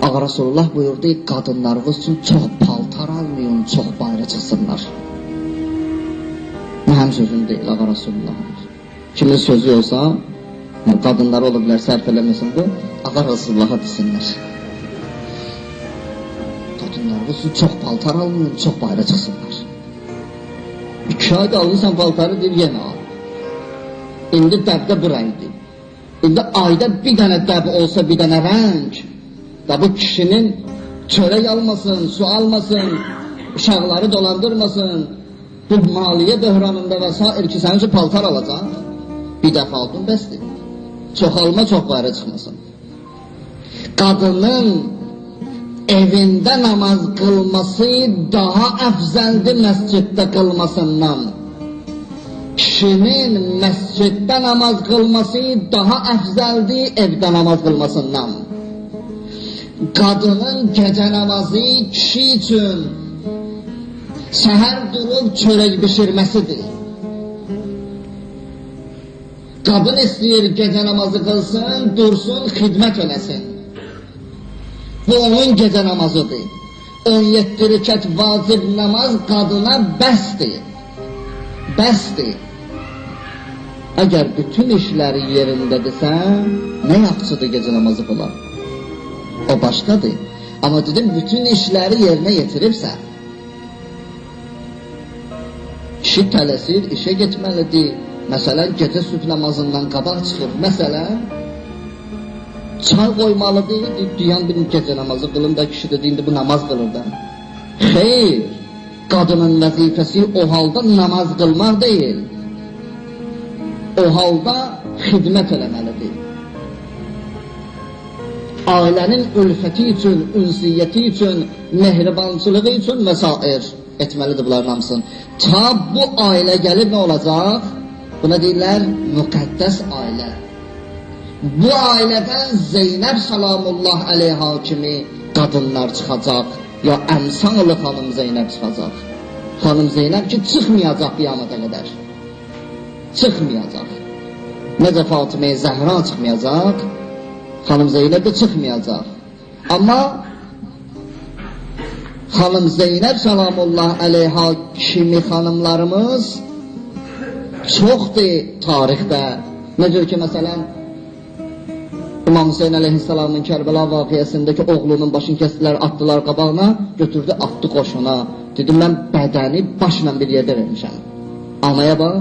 Ağa Rasulullah buyurdu, qadınlarınız üçün çox paltar almayın, çox bayıra çıxsınlar. Mənim sözüm deyil, Ağa Rasulullah. Kimin sözü olsa, qadınları ola bilər, sərf eləməsin bu, Ağa Rasulullaha desinlər. Qadınlarınız üçün çox paltar almayın, çox bayıra çıxsınlar. 2 ayda alırsan paltarı, deyir, yenə al. İndi dəbdə bu rəngdir. İndi ayda bir dənə dəb olsa, bir dənə rəng, da bu kişinin çörək almasın, su almasın, uşaqları dolandırmasın, bu maliyyə böhranında və s. ki, sənin üçün paltar alacaq, bir dəfə aldın, bəsdir. Çox alma, çox bayıra çıxmasın. Qadının evində namaz qılması daha əfzəldir məsciddə qılmasından. Kişinin məsciddə namaz qılması daha əfzəldir evdə namaz qılmasından. Qadının gecə namazı kişi üçün səhər durub çörək bişirməsidir. Qadın istəyir gecə namazı qılsın, dursun, xidmət eləsin. Bu onun gecə namazıdır. 17 rükət vacib namaz qadına bəsdir. Bəsdir. Əgər bütün işləri yerindədirsə, nə yaxşıdır gecə namazı qılar? O başqadır. Amma dedim, bütün işləri yerinə yetiribsə, kişi tələsir, işə getməlidir. Məsələn, gecə sübh namazından qabaq çıxır. Məsələn, çay qoymalıdır, deyən bir gecə namazı qılın da, kişi dedi, indi bu namaz qılır da. Xeyr, qadının vəzifəsi o halda namaz qılmaq deyil. O halda xidmət eləməlidir. Ailənin ülfəti üçün, ünsiyyəti üçün, mehribançılığı üçün və s. etməlidir bunların hamısını. Ta bu ailə gəlib nə olacaq? Buna deyirlər, müqəddəs ailə. Bu ailədən Zeynəb salamullah əleyha kimi qadınlar çıxacaq, ya əmsalı xanım Zeynəb çıxacaq. Xanım Zeynəb ki, çıxmayacaq qiyamata qədər. Çıxmayacaq. Necə Fatimə-i Zəhra çıxmayacaq, xanım Zeynəb də çıxmayacaq. Amma xanım Zeynəb salamullah əleyha kimi xanımlarımız çoxdur tarixdə. Necə ki, məsələn, İmam Hüseyin əleyhissalamın Kərbəla vaqiəsindəki oğlunun başını kəsdilər, atdılar qabağına, götürdü, atdı qoşuna. Dedi, mən bədəni başla bir yerdə vermişəm. Anaya bax,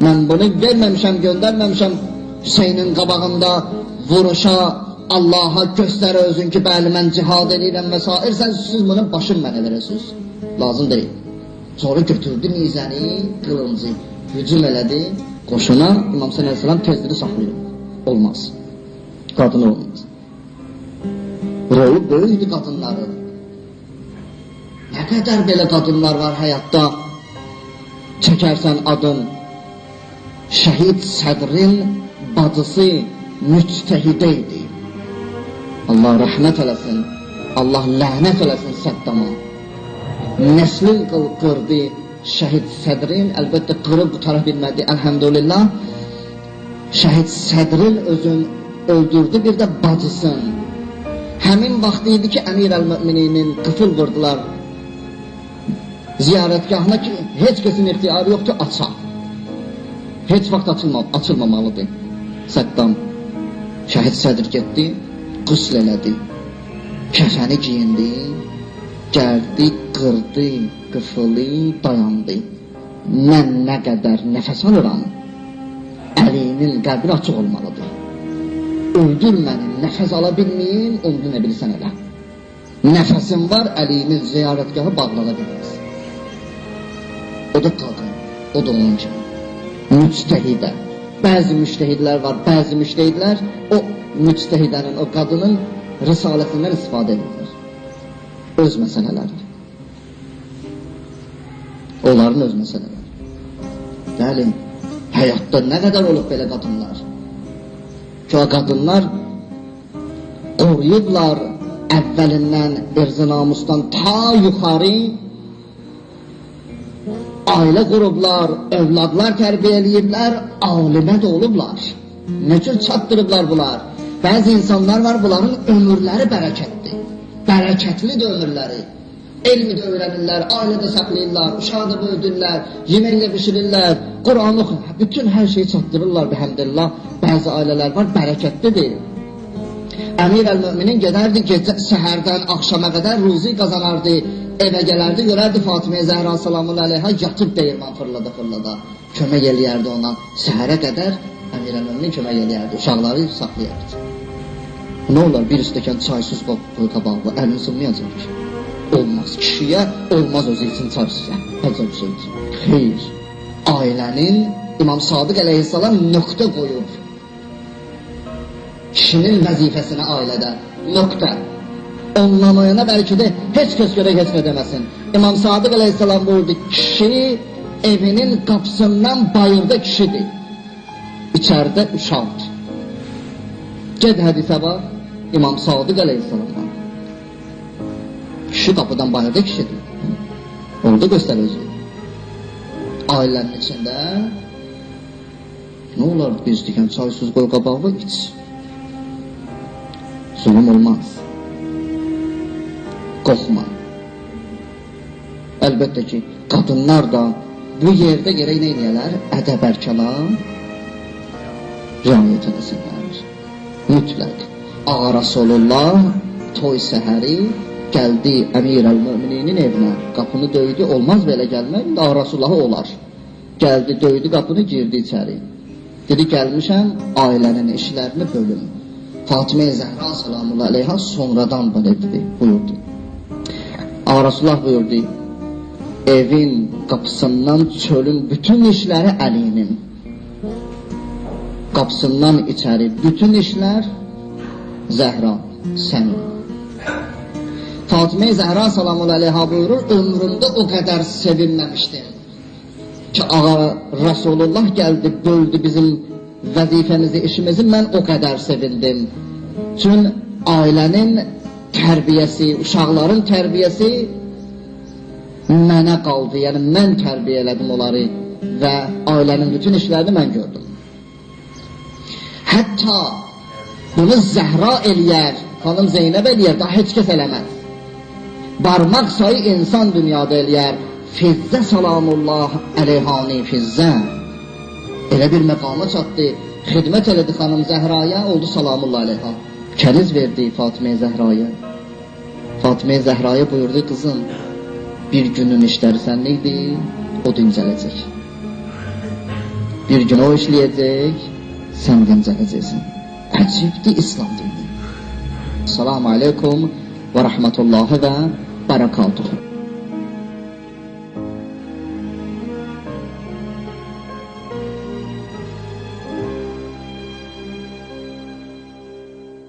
mən bunu verməmişəm, göndərməmişəm Hüseynin qabağında vuruşa, Allaha göstər özün ki, bəli, mən cihad edirəm və s. Sən, siz bunu başın mənə verəsiniz. Lazım deyil. Sonra götürdü nizəni, qılıncı, hücum elədi qoşuna. İmam Hüseyin əleyhissalam tezdir saxlayır. Olmaz. Qadın olmaz. Rolu böyükdür qadınların. Nə qədər belə qadınlar var həyatda, çəkərsən adın. Şəhid Sədrin bacısı müctəhidə idi. Allah rəhmət eləsin, Allah lənət eləsin Səddama. Nəslin qırdı Şəhid Sədrin, əlbəttə qırıb qutara bilmədi, əlhəmdülillah. Şəhid Sədrin özün öldürdü, bir də bacısın. Həmin vaxt idi ki, Əmir əl-Mömininin qıfıl vurdular ziyarətgahına ki, heç kəsin ixtiyarı yoxdur, aça. Heç vaxt açılmamalıdır. Səddam Şəhid Sədr getdi, qüsl elədi, kəfəni giyindi, gəldi, qırdı, qıfılı, dayandı. Mən nə qədər nəfəs alıram, Əlinin qəbri açıq olmalıdır. Öldür məni, nəfəs ala bilməyim, onu nə bilsən elə. Nəfəsim var, Əlinin ziyarətgahı bağlana bilməz. O da qadın, o da onun kimi. Müctəhidə. Bəzi müctəhidlər var, bəzi müctəhidlər o müctəhidənin, o qadının risaləsindən istifadə edirlər. Öz məsələləri. Onların öz məsələləri. Bəli, həyatda nə qədər olub belə qadınlar? Ki, o qadınlar qoruyublar əvvəlindən, irz-i namusdan ta yuxarı ailə qurublar, övladlar tərbiyə eləyiblər, alimə də olublar. Nə cür çatdırıblar bunlar? Bəzi insanlar var, bunların ömürləri bərəkətdir. Bərəkətlidir ömürləri. Elmi də öyrənirlər, ailə də saxlayırlar, uşağı da böyüdürlər, yemək də bişirirlər, Quran oxuyur. Bütün hər şeyi çatdırırlar, bəhəmdillah. Bəzi ailələr var, bərəkətlidir. Əmir əl-Müminin gedərdi, gecə, səhərdən axşama qədər ruzi qazanardı, evə gələrdi, görərdi Fatimə Zəhra salamun əleyha yatıb dəyirman fırlada fırlada. Kömək eləyərdi ona. Səhərə qədər Əmir əl-Müminin kömək eləyərdi, uşaqları saxlayardı. Nə olar, bir stəkan çaysız qoy qabağı, əlini sınmayacaq ki. Olmaz, kişiyə olmaz özü üçün çaysız. Əcəb şeydir. Xeyr, ailənin İmam Sadiq əleyhissalam nöqtə qoyub. Kişinin vəzifəsinə ailədə, nöqtə. Ondan o yana bəlkə də heç kəs görək heç nə deməsin. İmam Sadiq əleyhissalam buyurdu, kişi evinin qapısından bayırda kişidir. İçəridə uşaqdır. Ged hədisə bax, İmam Sadiq əleyhissalamdan. Kişi qapıdan bayırda kişidir. Orada göstər özü. Ailənin içində nə olar bir stəkan çaysız qoy qabağı iç. Zulüm olmaz. Qorxma. Əlbəttə ki, qadınlar da bu yerdə gərək nə eləyərlər? Ədəb ərkana riayət eləsinlər. Mütləq. Ağa Rasulullah toy səhəri gəldi Əmir əl-Mömininin evinə. Qapını döydü, olmaz belə gəlmək, indi Ağa Rasulullahı olar. Gəldi, döydü qapını, girdi içəri. Dedi, gəlmişəm, ailənin işlərini bölüm. Fatimə Zəhra salamullah əleyha sonradan belə dedi, buyurdu. Ağa Rasulullah buyurdu, evin qapısından çölün bütün işləri Əlinin. Qapısından içəri bütün işlər Zəhra, sənin. Fatimə Zəhra salamullah əleyha buyurur, ömrümdə o qədər sevinməmişdim ki, Ağa Rasulullah gəldi, böldü bizim vəzifəmizi, işimizi, mən o qədər sevindim. Çünki ailənin tərbiyəsi, uşaqların tərbiyəsi mənə qaldı. Yəni, mən tərbiyə elədim onları və ailənin bütün işlərini mən gördüm. Hətta bunu Zəhra eləyər, xanım Zeynəb eləyər, daha heç kəs eləməz. Barmaq sayı insan dünyada eləyər. Fizzə salamullah əleyhani Fizzə. Elə bir məqama çatdı, xidmət elədi xanım Zəhraya, oldu salamullah əleyha. Kəniz verdi Fatimə Zəhraya. Fatimə Zəhraya buyurdu, qızım, bir günün işləri sənin idi, o dincələcək. Bir gün o işləyəcək, sən dincələcəksin. Əcibdir İslam dini. Salamu aleykum və rəhmətullahi və bərəkatuhu.